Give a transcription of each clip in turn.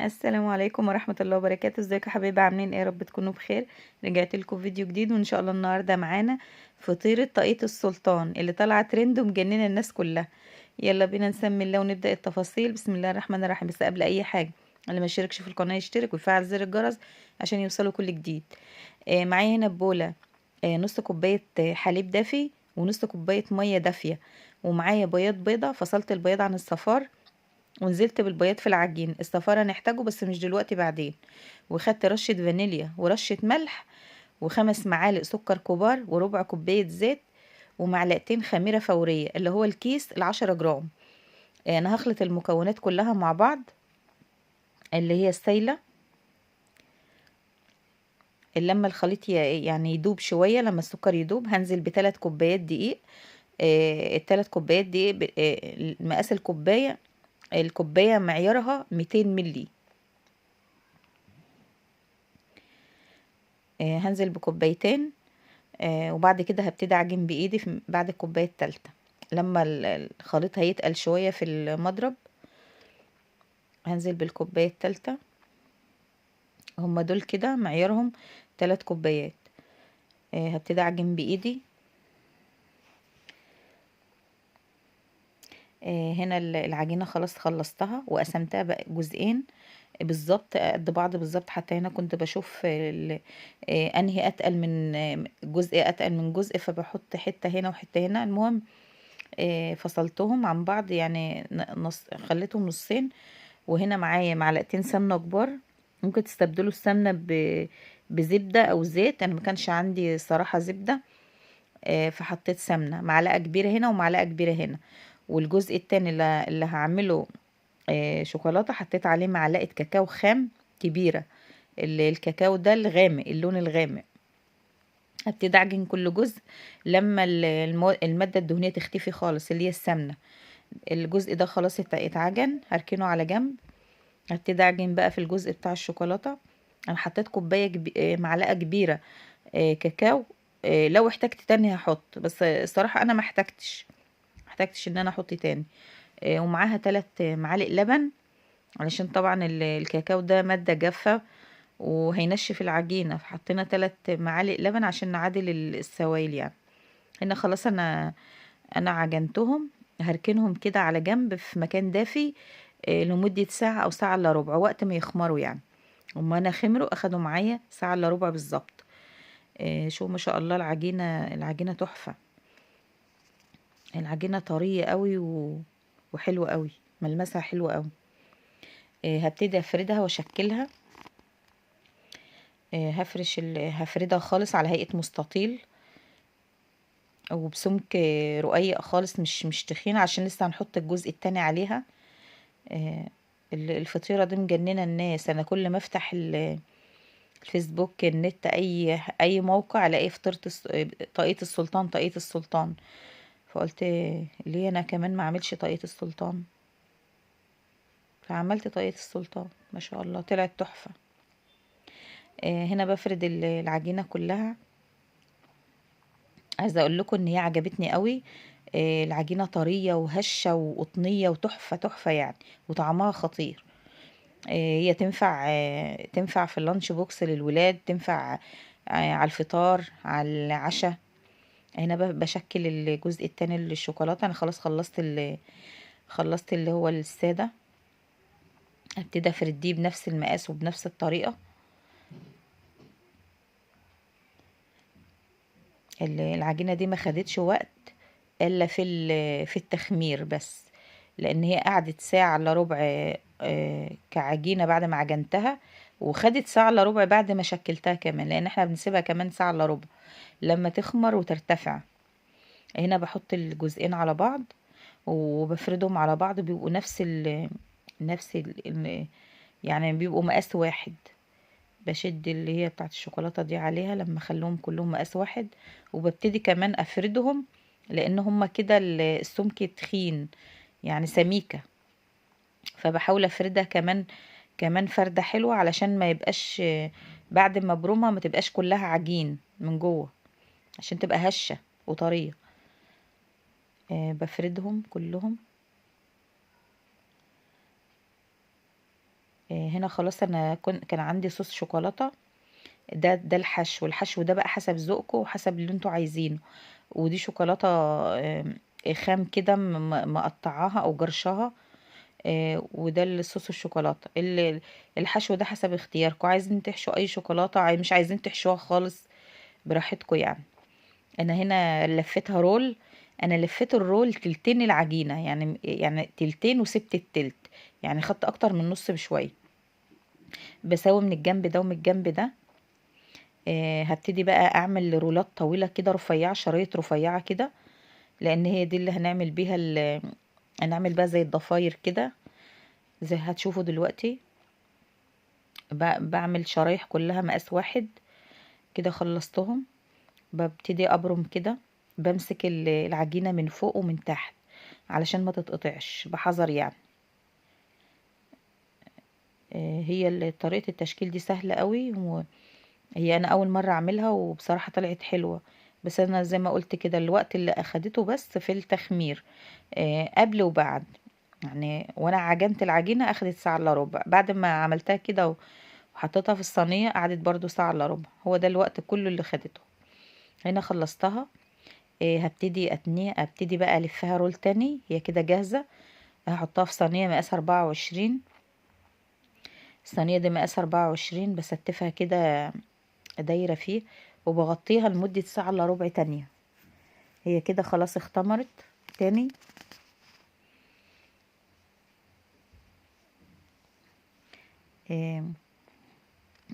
السلام عليكم ورحمة الله وبركاته. ازيكم يا حبايبي؟ عاملين ايه؟ يا رب تكونوا بخير. رجعت لكم فيديو جديد، وان شاء الله النهارده معانا فطيرة طاقية السلطان اللي طالعة ترند ومجننة الناس كلها. يلا بينا نسمي الله ونبدأ التفاصيل. بسم الله الرحمن الرحيم. بس قبل اي حاجة، اللي ما يشتركش في القناة يشترك ويفعل زر الجرس عشان يوصلوا كل جديد. معايا هنا بولة، نص كوباية حليب دافي ونص كوباية مية دافية، ومعايا بياض بيضة، فصلت البياض عن الصفار ونزلت بالبياض في العجين. الصفار هنحتاجه بس مش دلوقتي، بعدين. وخدت رشة فانيليا ورشة ملح وخمس معالق سكر كبار وربع كوباية زيت ومعلقتين خميرة فورية اللي هو الكيس 10 جرام. انا هخلط المكونات كلها مع بعض اللي هي السايلة. لما الخليط يعني يدوب شوية، لما السكر يدوب هنزل بثلاث كوبايات دقيق. الثلاث كوبايات دقيق مقاس الكوباية، الكوباية معيارها 200 ملي. هنزل بكوبايتين، وبعد كده هبتدي اعجن بايدي بعد الكوباية التالتة. لما الخليط هيتقل شوية في المضرب هنزل بالكوباية التالتة. هما دول كده معيارهم 3 كوبايات. هبتدي اعجن بايدي. هنا العجينة خلاص خلصتها وقسمتها بقى جزئين بالظبط قد بعض بالظبط. حتى هنا كنت بشوف انهي اتقل من جزء، اتقل من جزء، فبحط حتة هنا وحتة هنا. المهم فصلتهم عن بعض، يعني نص، خليتهم نصين. وهنا معايا معلقتين سمنة كبار، ممكن تستبدلوا السمنة بزبدة او زيت. انا ما كانش عندي صراحة زبدة، فحطيت سمنة، معلقة كبيرة هنا ومعلقة كبيرة هنا. والجزء التاني اللي هعمله شوكولاتة حطيت عليه معلقة كاكاو خام كبيرة، الكاكاو ده الغامق، اللون الغامق. هبتدي اعجن كل جزء لما المادة الدهنية تختفي خالص اللي هي السمنة. الجزء ده خلاص اتعجن، هركنه على جنب. هبتدي اعجن بقى في الجزء بتاع الشوكولاتة. انا حطيت معلقة كبيرة كاكاو. لو احتجت تاني هحط، بس الصراحة انا ما احتجتش ان انا احط تاني. ومعاها 3 معالق لبن، علشان طبعا الكاكاو ده مادة جافة وهينشف العجينة، فحطينا 3 معالق لبن عشان نعادل السوائل يعني. هنا خلاص انا عجنتهم، هركنهم كده على جنب في مكان دافي لمدة ساعة او ساعة الا ربع، وقت ما يخمروا يعني. هما انا خمروا اخدوا معايا ساعة الا ربع بالظبط. شو ما شاء الله العجينة تحفة، العجينة طرية قوي وحلوة قوي، ملمسها حلو قوي. هبتدي افردها واشكلها. هفردها خالص على هيئة مستطيل وبسمك رقيق خالص، مش تخين، عشان لسه هنحط الجزء التاني عليها. الفطيرة دي مجننة الناس. انا كل ما افتح الفيسبوك، النت، اي موقع، الاقي فطيرة طاقية السلطان، طاقية السلطان. فقلت ليه انا كمان ما اعملش طاقية السلطان؟ فعملت طاقية السلطان، ما شاء الله طلعت تحفة. هنا بفرد العجينة كلها. عايزة اقول لكم ان هي عجبتني قوي. العجينة طرية وهشة وقطنية وتحفة تحفة يعني، وطعمها خطير. هي تنفع في ال lunch box للولاد، تنفع على الفطار، على العشاء. هنا بشكل الجزء التاني للشوكولاتة. انا خلاص خلصت اللي هو السادة. هبتدي افرديه بنفس المقاس وبنفس الطريقة. العجينة دي ما خدتش وقت الا في التخمير بس، لان هي قعدت ساعة الا ربع كعجينة بعد ما عجنتها، وخدت ساعة الا ربع بعد ما شكلتها كمان، لان احنا بنسيبها كمان ساعة الا ربع لما تخمر وترتفع. هنا بحط الجزئين على بعض وبفردهم على بعض، بيبقوا نفس ال نفس ال يعني بيبقوا مقاس واحد. بشد اللي هي بتاعت الشوكولاتة دي عليها لما اخليهم كلهم مقاس واحد، وببتدي كمان افردهم لان هما كده السمك تخين يعني سميكة، فبحاول افردها كمان فردة حلوة علشان ما يبقاش بعد ما ابرمها ما تبقاش كلها عجين من جوه، عشان تبقى هشة وطرية. بفردهم كلهم. هنا خلاص انا كان عندي صوص شوكولاتة، ده الحشو. الحشو ده بقى حسب ذوقكم وحسب اللي انتوا عايزينه. ودي شوكولاتة خام كده مقطعاها او جرشاها، وده الصوص الشوكولاتة. الحشو ده حسب اختياركم، عايزين تحشوا اي شوكولاتة، مش عايزين تحشوها خالص براحتكم يعني. انا هنا لفيتها roll، انا لفيت ال roll تلتين العجينة، يعني تلتين وسبت التلت، يعني خدت اكتر من نص بشوية. بساوي من الجنب ده ومن الجنب ده. هبتدي بقى اعمل رولات طويلة كده رفيعة، شرايط رفيعة كده، لان هي دي اللي هنعمل بيها هنعمل بقى زي الضفاير كده زي هتشوفوا دلوقتي. بعمل شرايح كلها مقاس واحد كده. خلصتهم ببتدي ابرم كده، بمسك العجينة من فوق ومن تحت علشان ما تتقطعش، بحذر يعني. هي طريقة التشكيل دي سهلة قوي، وهي انا اول مرة اعملها وبصراحة طلعت حلوة. بس انا زي ما قلت كده الوقت اللي اخدته بس في التخمير، قبل وبعد يعني. وانا عجنت العجينة اخدت ساعة الا ربع، بعد ما عملتها كده وحطيتها في الصينية قعدت برضو ساعة الا ربع. هو ده الوقت كله اللي خدته. هنا خلصتها. هبتدي اتنيه، ابتدي بقى الفها رول تاني. هي كده جاهزة. هحطها في صينية مقاس 24. الصينية دي مقاس 24، بستفها كده دايرة فيه وبغطيها لمدة ساعة الا ربع تانية. هي كده خلاص اختمرت تاني.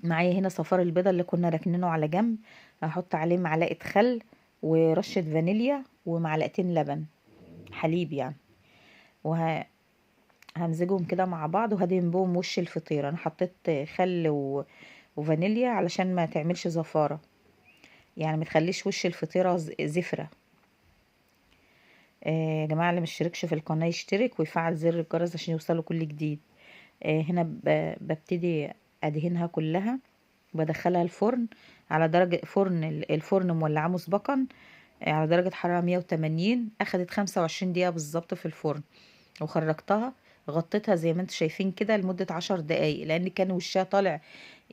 معايا هنا صفار البيضة اللي كنا راكنينه على جنب، هحط عليه معلقة خل ورشة فانيليا ومعلقتين لبن حليب يعني، وهمزجهم كده مع بعض وهدهن بهم وش الفطيرة. انا حطيت خل وفانيليا علشان ما تعملش زفارة، يعني ما تخليش وش الفطيرة زفرة. يا جماعة اللي مشتركش في القناة يشترك ويفعل زر الجرس عشان يوصله كل جديد. هنا ببتدي ادهنها كلها وبدخلها الفرن على درجة فرن، الفرن مولعاه مسبقا على درجة حرارة 180. اخدت 25 دقيقة بالظبط في الفرن، وخرجتها غطيتها زي ما انتم شايفين كده لمدة 10 دقايق، لان كان وشها طالع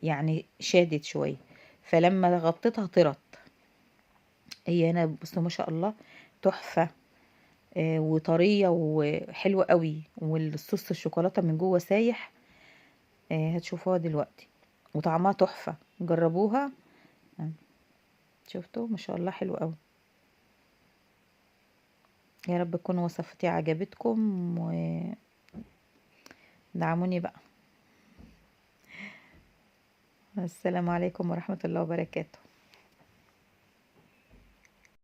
يعني شادد شوية، فلما غطيتها طرت. هي هنا بصوا ما شاء الله تحفة، وطرية وحلوة قوي، والصوص الشوكولاتة من جوه سايح. هتشوفوها دلوقتي وطعمها تحفة، جربوها. شفتوا ما شاء الله حلو قوي. يا رب تكون وصفتي عجبتكم ودعموني بقى. السلام عليكم ورحمة الله وبركاته.